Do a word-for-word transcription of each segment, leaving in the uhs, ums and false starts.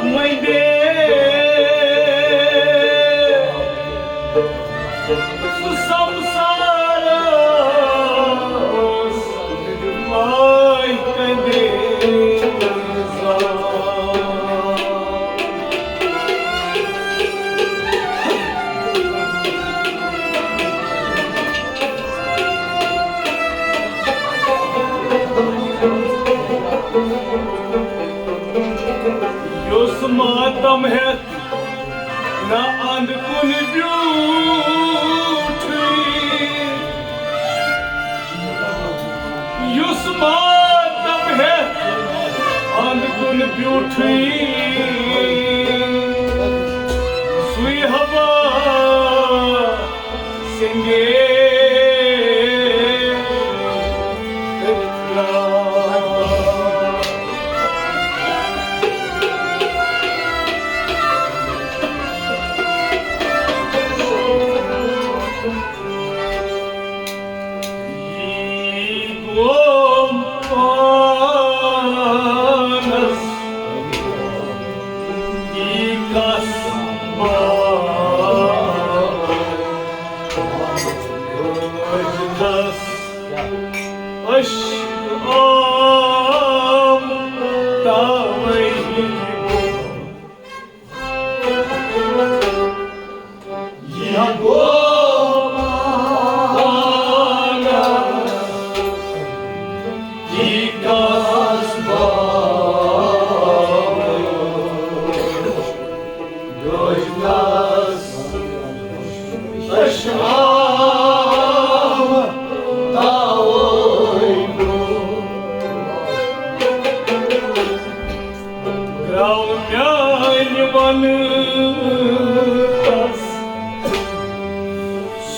مندے سُہ سمسار اوس ماے کندے۔ یُس ماتم ہٮ۪تھ نہ اند کُن بیوٗٹھٕے، یُس ماتم ہٮ۪تھ اند کُن بیوٗٹھٕے، سُے ہوا سنگے عشق عام تاوے۔ درٛاو میٛانہِ ونہٕ تس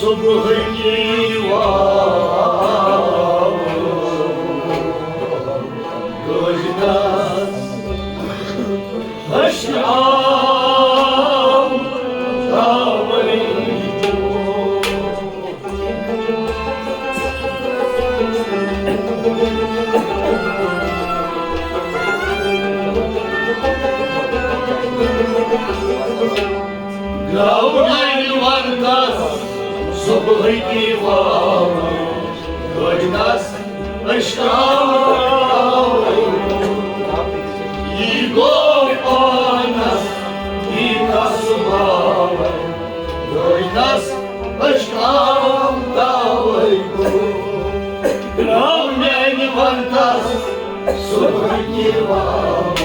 صبحٕکی واو۔ گٔے تس ہشام تاوٕے۔ گراونن ونتس صبحٕکی واوٕ، گٔجنس اشکاوٕے۔ یہِ گوٚو پانس، یہِ کس باوٕ، گٔجنس اشکام تاوٕے۔ گراونن ونتس صبحٕکی واوٕ۔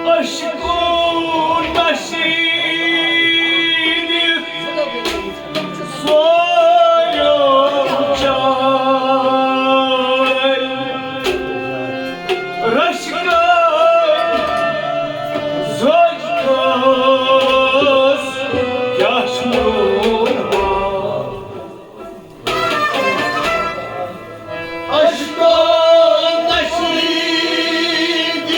عشقو نشیدِ سویو چار رشکر زوج کس کیاہ چھُ؟ عشقو نشیدِ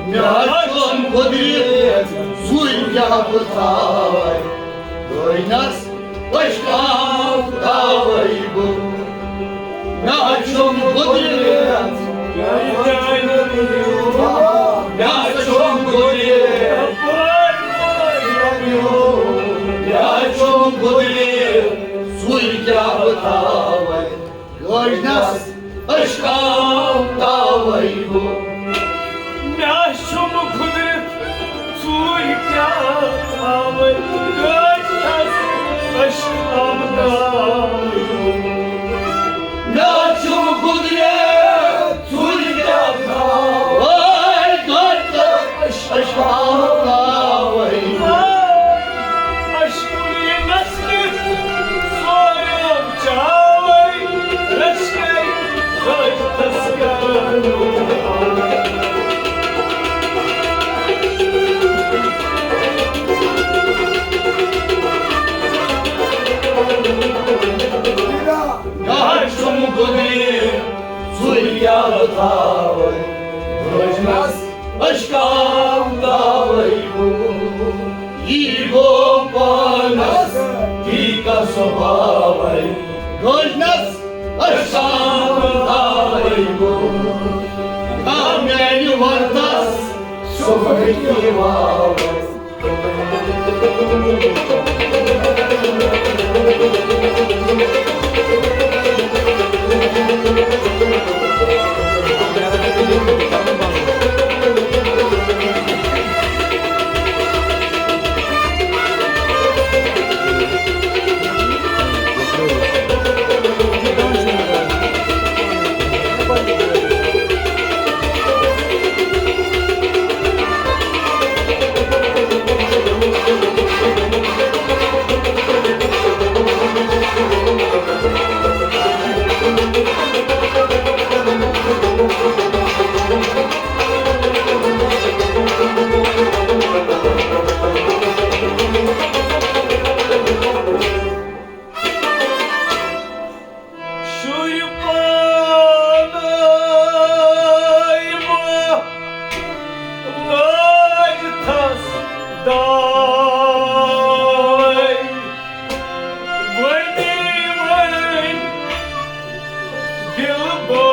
مےٚ حظ چھُم قدرت، سُے کیٛاہ بہٕ تھاوَے۔ دٲنِس پشکام تھاوَے بہٕ۔ مےٚ حظ چھُم قدرت، مےٚ حظ چھُم قدرت، مےٚ حظ چھُم قدرت، سُے کیٛاہ بہٕ تھاوَے۔ گوجنس اشکام تاوے بو۔ مےٚ چھُم قدرت، ژوٗرِ کیٛاہ تھاوے۔ گوجنس اشکام تاوے بو۔ مےٚ چھُم قدرت، ژوٗرِ کیٛاہ تھاوے۔ گوجنس اشکام تاوے بو۔ اشکام تاوے بو۔ اشکام تاوے بو۔ یی گوٚو پانس، تی کر سۄ باوے۔ گوجنس اشکام تاوے بو۔ کر میانہِ وردس سۄ پھٹی واوے۔ شُرۍ پانَے بہٕ لٲج تھَس داے۔ ؤنی وۄنۍ دِلبر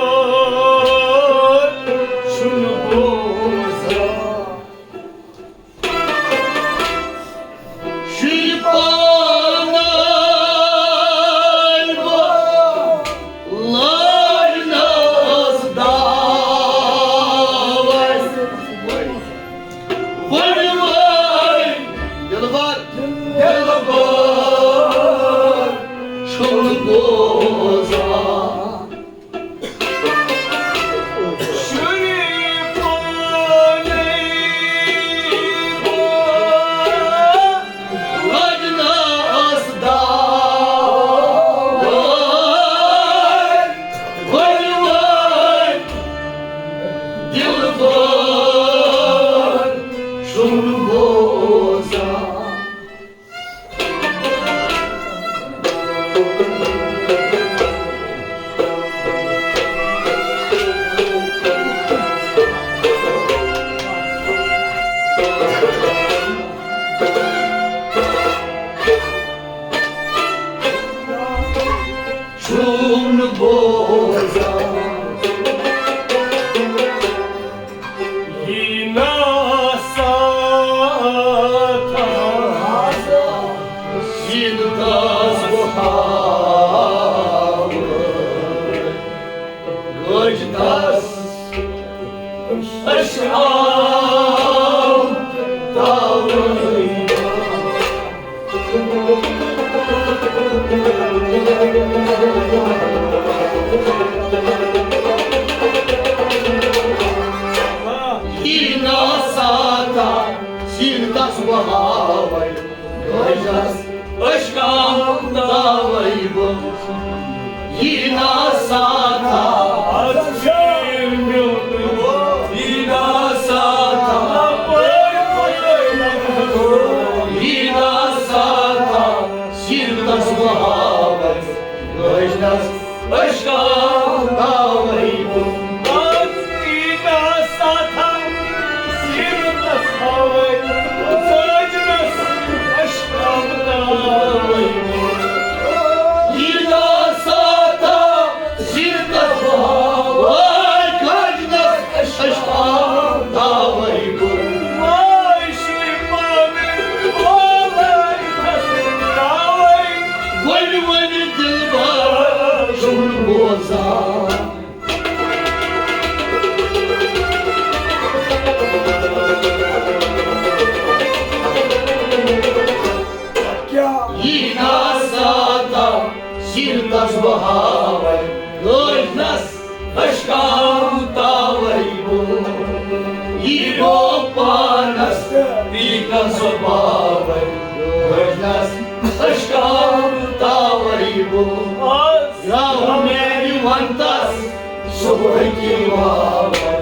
چھُنہٕ بوزان۔ شُرۍ پانَے بہٕ لٲج نَس داوَے۔ ؤنۍ وۄنۍ دِلبر، دِلبر چھُنہٕ بوزان۔ شُرۍ پانَے بہٕ لٲج نَس داوَے۔ ؤنۍ وۄنۍ دِلبر چھُنہٕ بوزان۔ چھُم نہٕ بوزان۔ یی نا ساتھ زِندٕ داس بہار۔ گوٚج داس أسۍ آو تاوٕے۔ یی نا ساتھ زِندٕ داس بہار۔ گوٚج داس أسۍ آو تاوَے بہٕ یی نا ساتھا، یی نا ساتھا، یی نا ساتھا، سیٖرتَس بہاوَے، گٔجنَس اشکام تاوَے بہٕ۔ آز یی نا ساتھا، سیٖرتَس بہاوَے، گٔجنَس اشکام تاوَے بہٕ۔ یی نا ساتھا، سیٖرتَس بہاوَے، گٔجنَس اشکام تاوَے بہٕ۔ وای شُرۍ پانہٕ وولَے تھَس تاوَے۔ وۄنۍ وۄنۍ دِلبر چھُم بوزان۔ یی نا ساتھا، سیٖرتَس بہاوَے، گٔجنَس اشکام تاوَے بہٕ۔ یی گوٚو پانَس، تی کَن سۄ باوَے، گٔجنَس اشکام تاوَے بہٕ۔ آز درٛاو میٛانہِ وَنتَس صُبحٕکی واوَے۔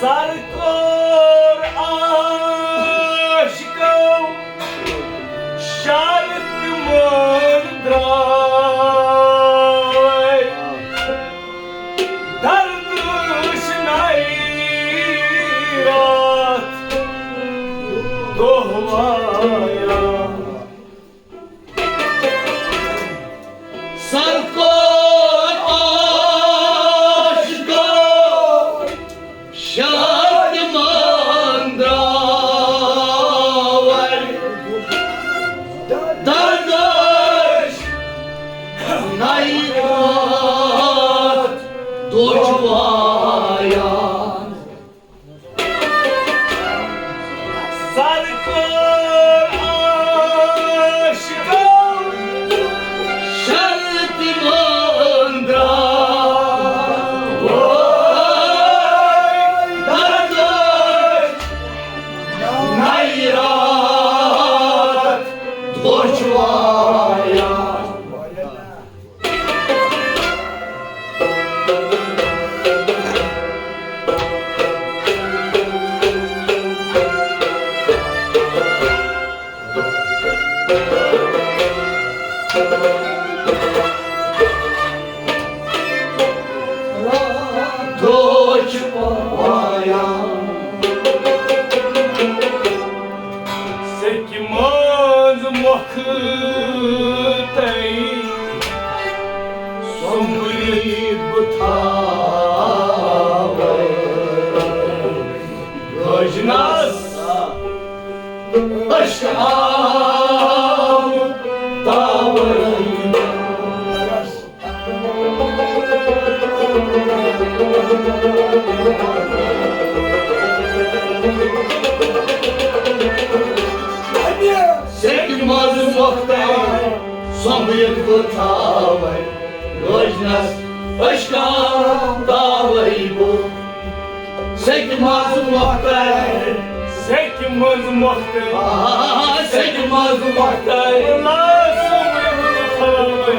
سر کوٚر عاشقو شرط مٲنۍ درٛاے۔ دردٕ چھِ نَیہِ راتھ دۄہ وایان۔ سر کوٚر عاشقو شرط مٲنۍ درٛاے۔ دردٕ چھِ نَیہِ راتھ دۄہ وایان۔ سر کوٚر عاشقو شرط مٲنۍ درٛاے۔ دردٕ چھِ نَیہِ راتھ دۄہ وایان۔ دۄہ چھِ وایان۔ سیٚکہِ منٛز مۄکھٕ تَے سۄمبرِتھ بہٕ تھاوَے۔ گٔجنَس اشکام تاوَے۔ سیٚکہِ منٛز مۄکھٕ تَے سۄمبرِتھ بہٕ تھاوَے۔ گٔجنَس اشکام تاوَے بہٕ۔ سیٚکہِ منٛز مۄکھٕ تَے۔ سیٚکہِ منٛز مۄکھٕ تَے۔ آ، سیٚکہِ منٛز مۄکھٕ تَے۔ لا سۄمبرِتھ بہٕ تھاوَے۔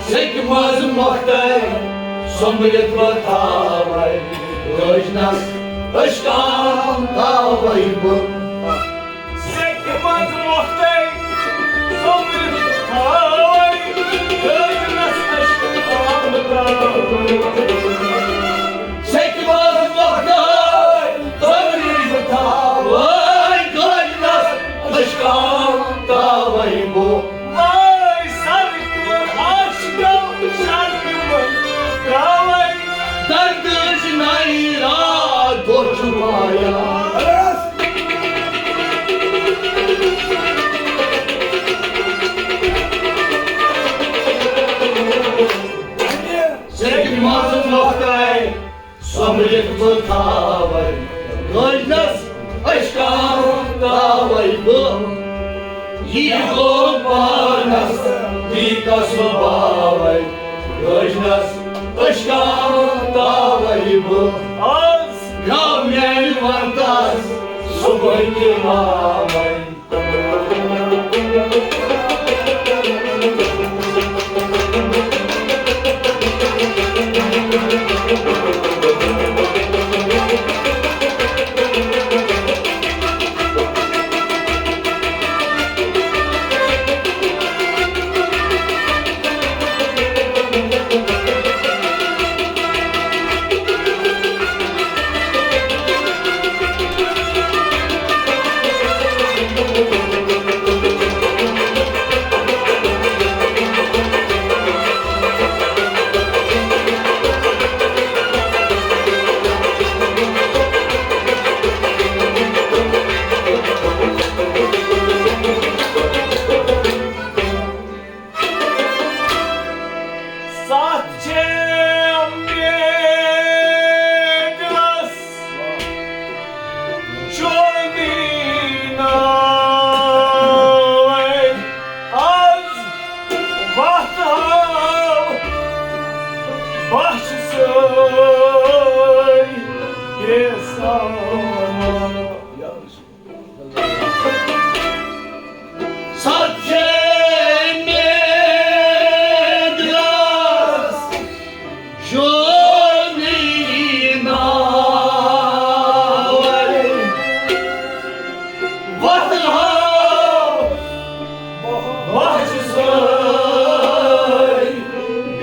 سیٚکہِ منٛز مۄکھٕ تَے۔ سۄمبرِتھ بہٕ تھاوَے۔ گٔجنَس اشکام تاوَے بہٕ۔ سیٚکہِ منٛز مۄکھدٲے، تٔمرِ بہٕ تھاوَے، گٔجنَس أشکان تاوَے بہٕ۔ وٲے سر کیُتھ عاشقو شرمہِ منٛز ترٛاوَے۔ دردٕچ نَیہِ راتھ دۄہ چھُ وایان۔ سیٚکہِ منٛز مۄکھدٲے، سۄمبرِتھ بہٕ تھاوَے، گٔجنَس أشکان تاوَے بہٕ۔ یہِ گوٚو پانَس، دی کَس بہٕ باوَے، گٔجنَس أشکان تاوَے بہٕ۔ آز درٛاو میٛانہِ وَتَس صُبحٕکۍ راوَے۔ سَتھ چھے مےٚ دِلَس چونٕے ناوَے۔ آز وَتھ ہاو بَچھِ سٲے بے سامان۔ سَتھ چھے مےٚ دِلَس چونٕے ناوَے۔ وَتھ ہاو بَچھِ سٲے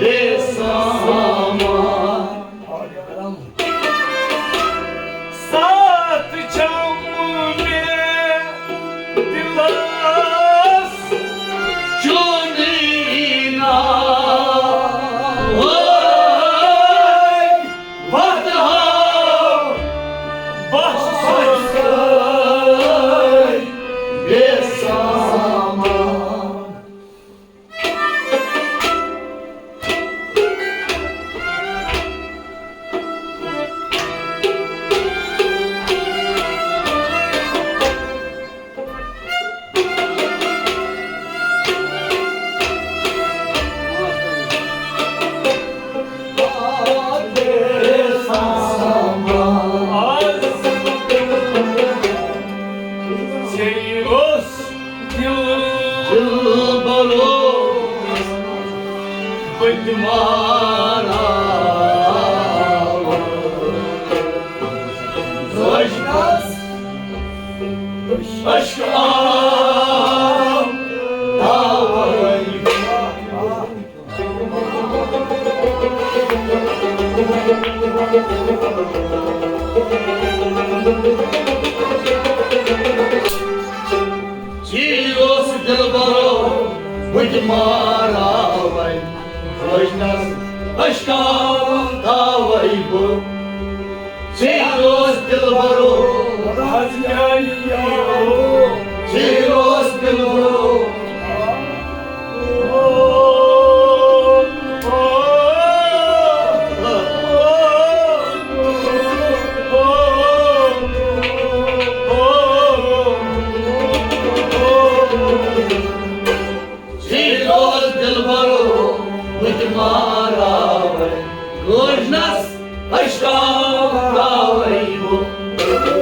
بے سامان۔ سَتھ چھَم مےٚ دِلَس چونٕے ناوَے۔ وَتھ ہاو بَچھِ سٲے بے سامان۔ ژےٚ اوس دِل، دِل بروس بہٕ تہِ مارا۔ عشق عام تاوَے۔ ژےٚ اوس دِلبرو بہٕ تہِ مارا وۄنۍ، وٕچھنَس اشکام تھاوَے بہٕ۔ ژےٚ اوس دِلبرو، ژےٚ اوس دِلبرو۔ ژےٚ اوس دِلبرو، بہٕ تہِ مارا وۄنۍ، وٕچھنَس اشکام تھاوَے بہٕ۔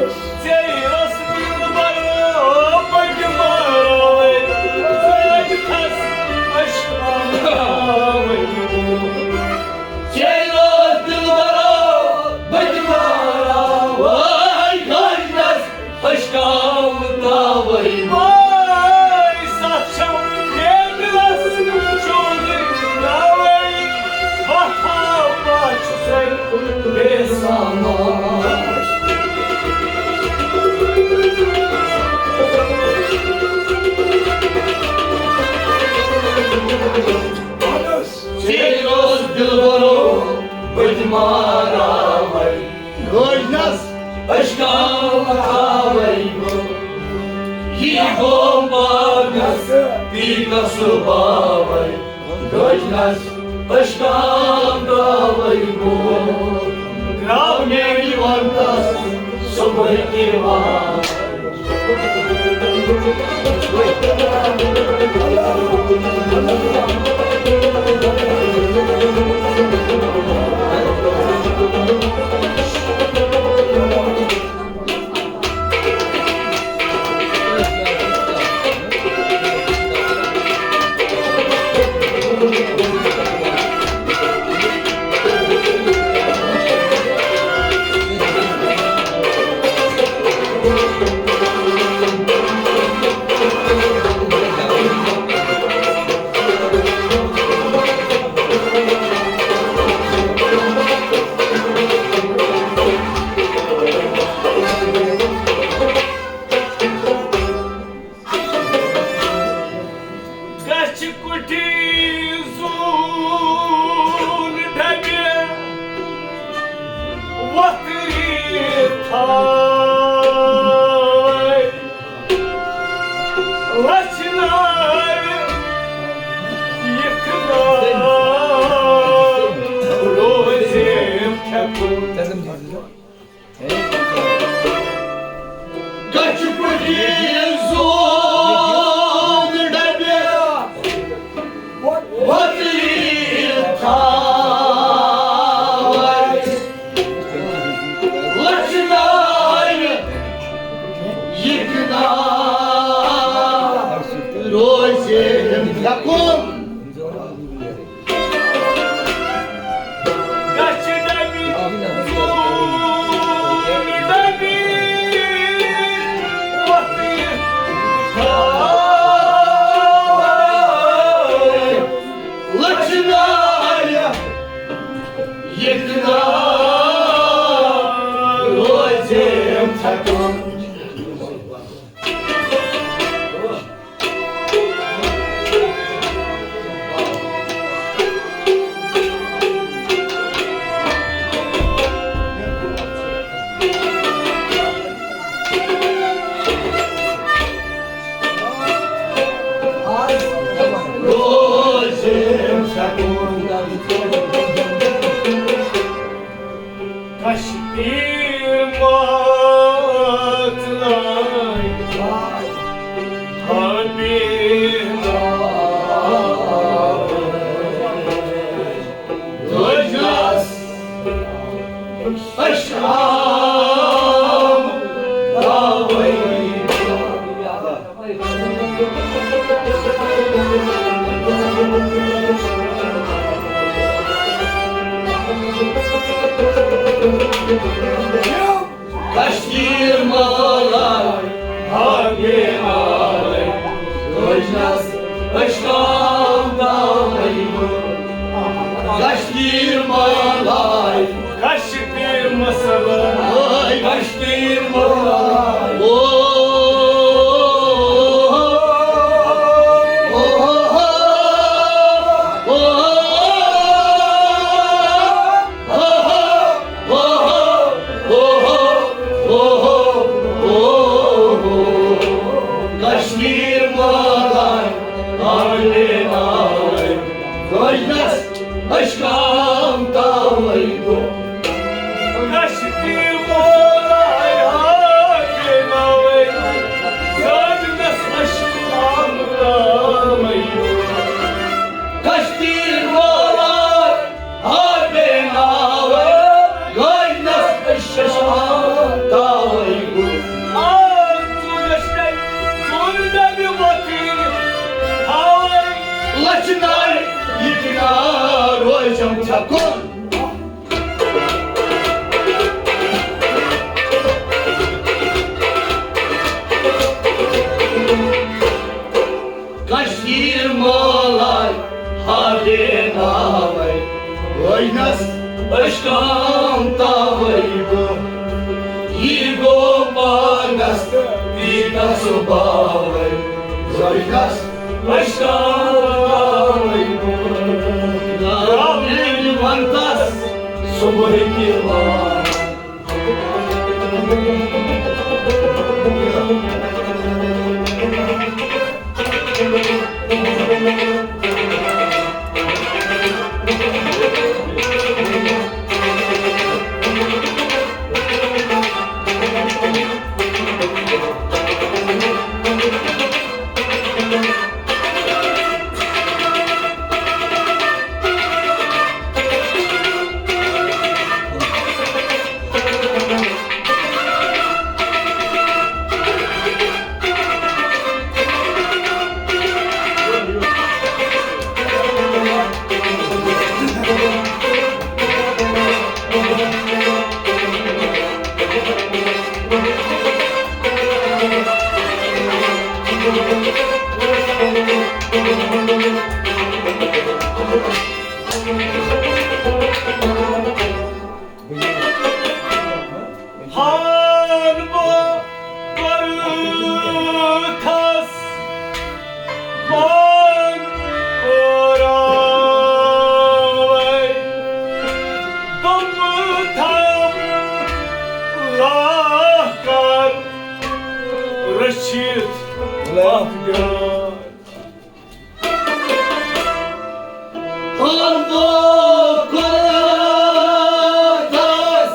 یہِ گوٚو پاگس پیٖکس باوَے، گٔجنس اشکام تراوَے گوٚو۔ درٛاو میٛانہِ ونتس صبحٕکۍ وار۔ گژھِ کُٹھی زوٗن ڈبہِ وۄتھرِ تھاے۔ لچھِ نارِ یِکھ ناو روزِ تھٮ۪کُن۔ گژھِ کُٹھی زوٗن ڈبہِ وۄتھرِ تھاے۔ لچھِ نارِ یِکھ ناو روزِ تھٮ۪کُن۔ گژھِ ڈبہِ زوٗن ڈبہِ وۄتھرِ تھاے۔ لچھِ نارِ یِکھ ناو روزِ تھٮ۪کُن۔ کشمیر ماتلاے حبیب دُنیاہس اشرام تاوے۔ کشمیر مالے، ہاگے مالے، روزنس اشکام داوی۔ کشمیر مالے، کشمیر مسلے، کشمیر مالے۔ او، او، او، او، او۔ کشمیر مالے، آلے آلے، روزنس اشکام تاوے گو۔ کشمیر مالے، آلے آلے، روزنس اشکام تاوے گو۔ کشمیر مالے، ہر بے ناوے، گاینس ششان تاوے گُل۔ آ، ژوٗرِس تَمہِ ژوٗرِ دَبہِ وۄتھٕنۍ تھاوے۔ لچھِ نارِ یہِ کِنار روزٮ۪م ژھٮ۪کُن۔ کشمیر مالے ہاگے ناوے، روزنس اشکام تاوے گو۔ یہِ گو پانس پیتس باوے، روزنس اشکام تاوے گو۔ راوی ونتس صبح کی وان۔ پاک جان۔ پان دو کرتس،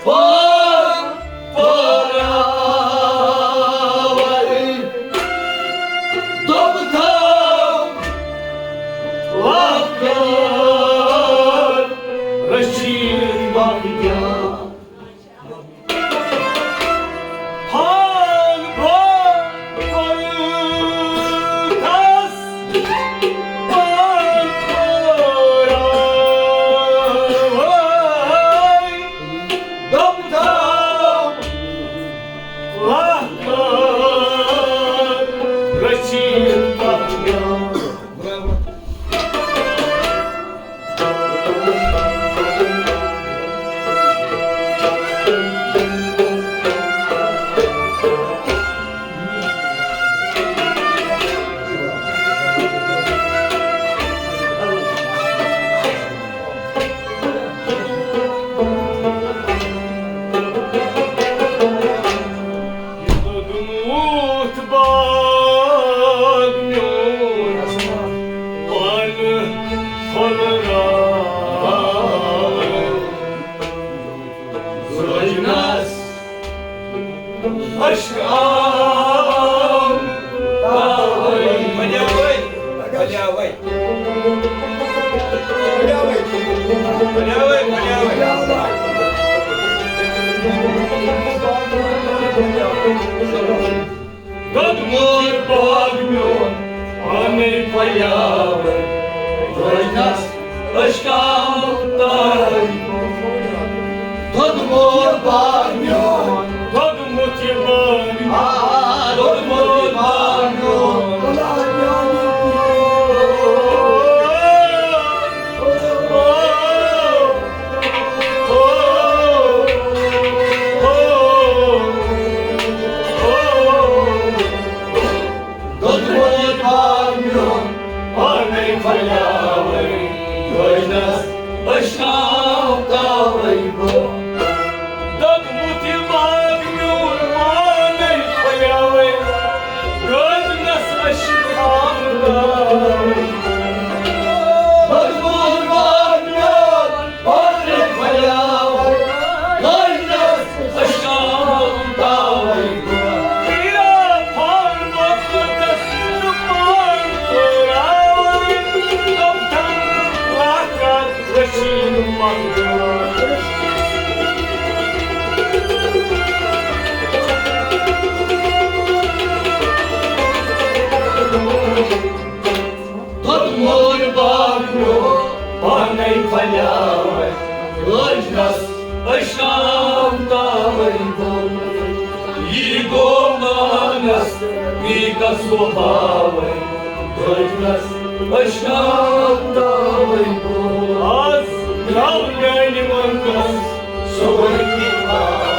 پان پراوی، دب تھا وقت رشید باقی جان۔ پان برونٛہہ کُن تس، پان برونٛہہ، دم دم، وقت رشید باقی جان۔ یہِ دوٚدمُت باغ میون پانہٕ پھۄلراوَے۔ زٲجنَس اشک آب تاوَے۔ بنیاوَے، بنیاوَے۔ بنیاوَے، بنیاوَے۔ دوٚدمُت باغ میون پانے پھلیاوے، درٛوجنس اشکام تاوے۔ دوٚدمُت باغ میون، دوٚدمُت یہِ باغ، آ، دوٚدمُت یہِ باغ میون۔ دوٚدمُت باغ میون پانے پھلیاوے، درٛوجنس اشکام تاوے بہٕ۔ دوٚدمُت یہِ باغ میون پانے پھلیاوے، درٛوجنس اشکام تاوے۔ دوٚدمُت باغ میون پانے پھلیاوے، درٛوجنس اشکام تاوے۔ پیرا پھل مۄکُٹس نہٕ پان پھٔہراوے، تم تھن لاکار رشید مۄکلان۔ دوٚدمُت باغ میون پانے پھلیاوے، درٛوجنس اشکام تاوے بہٕ۔ یہِ گوٚو مانس، یہِ کس وۄباوے، درٛوجنس اشکام تاوے بہٕ۔ آز درٛاو میانہِ ونٛدس سورُے پاوے۔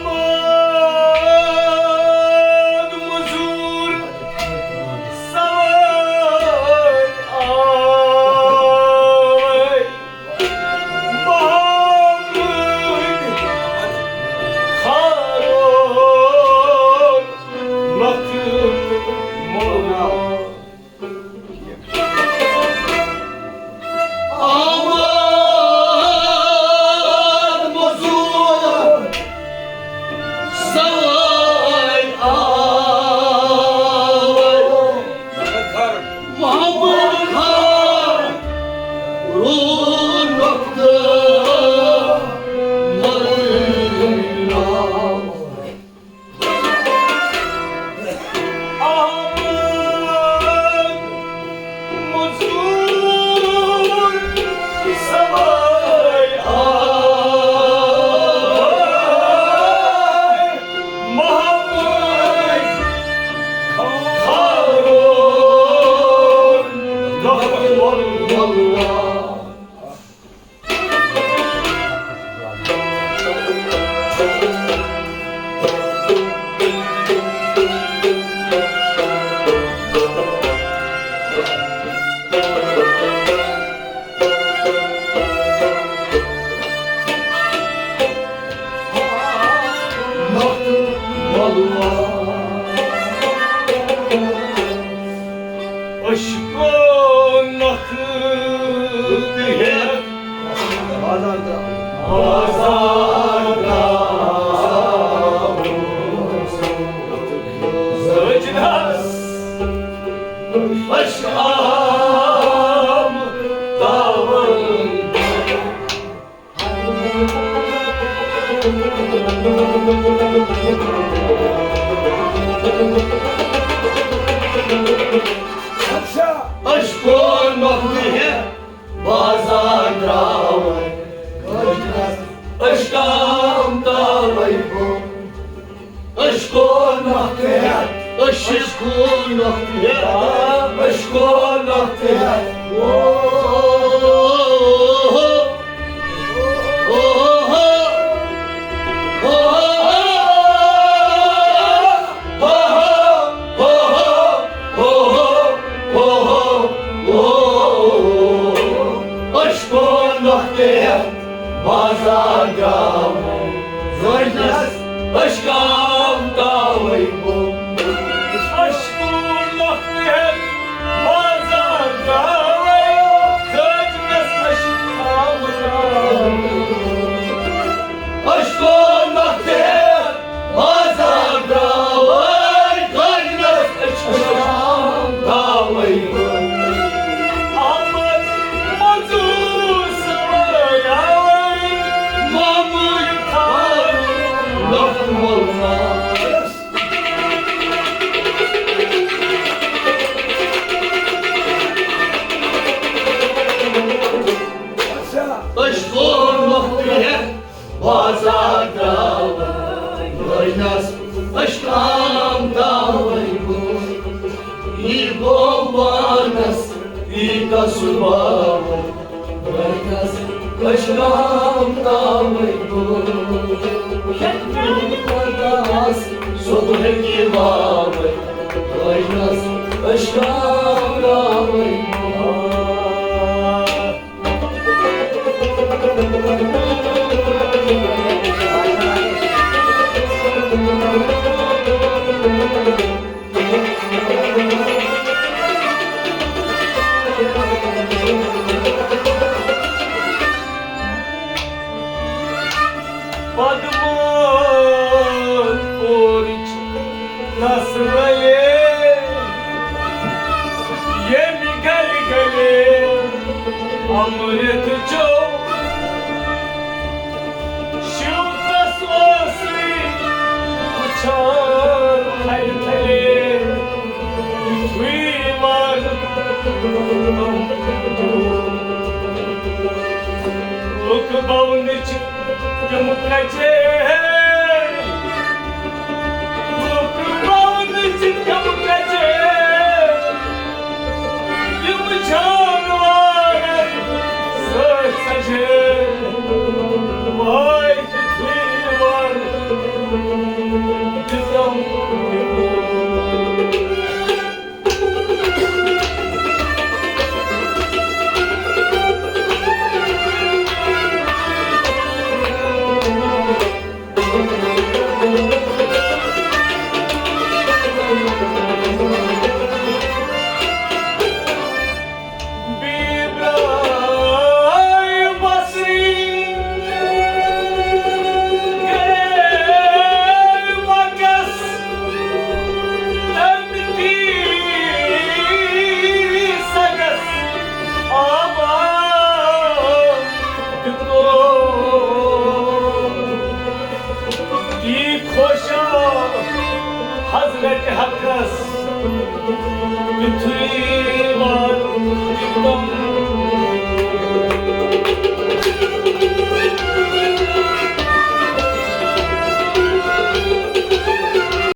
آمد مزور سوار آوے، محمد بازار درٛاوُس زٲجنَس اشکام تاوَے۔ اشکو نۄقطہٕ ہٮ۪تھ بازار درٛاوَے۔ اشکام تاوَے۔ اشکو نۄقطہٕ ہٮ۪تھ۔ اشکو نۄقطہٕ ہٮ۪تھ۔ اشکو نۄقطہٕ ہٮ۪تھ۔ او، او، او، او۔ اشکو نۄقطہٕ ہٮ۪تھ بازار درٛاوَے۔ زٲجنَس اشکام تاوَے۔ اشکو نۄقطہٕ ہٮ۪تھ بازار درٛاوَے۔ زٲجنَس اشکام تاوَے۔ اشکو نۄقطہٕ ہٮ۪تھ بازار درٛاوَے۔ زٲجنَس اشکام تاوَے۔ آمد مزور سوارے آوے۔ معمول تھاوَے نۄقطہٕ مولنا۔ اشکو نۄقطہٕ ہٮ۪تھ بازار درٛاوَے۔ زٲجنَس اشکام تاوَے۔ یہِ گوٚو وانَس یہِ قصہٕ باوَے۔ زٲجنَس اشکام تاوَے۔ یَتھ پٮ۪ٹھ پَتہٕ آس صُبحٕکہِ واوَے۔ زٲجنَس اشکام تاوَے۔ پدمہٕ پورٕچ نسلے، ییٚمہِ گلہِ گلہِ امرت چو شیوتس اوسُے وُچھان تھلہِ تھلہِ۔ یُتھُے وارٕ لُکھ بونٕچ تِم کچے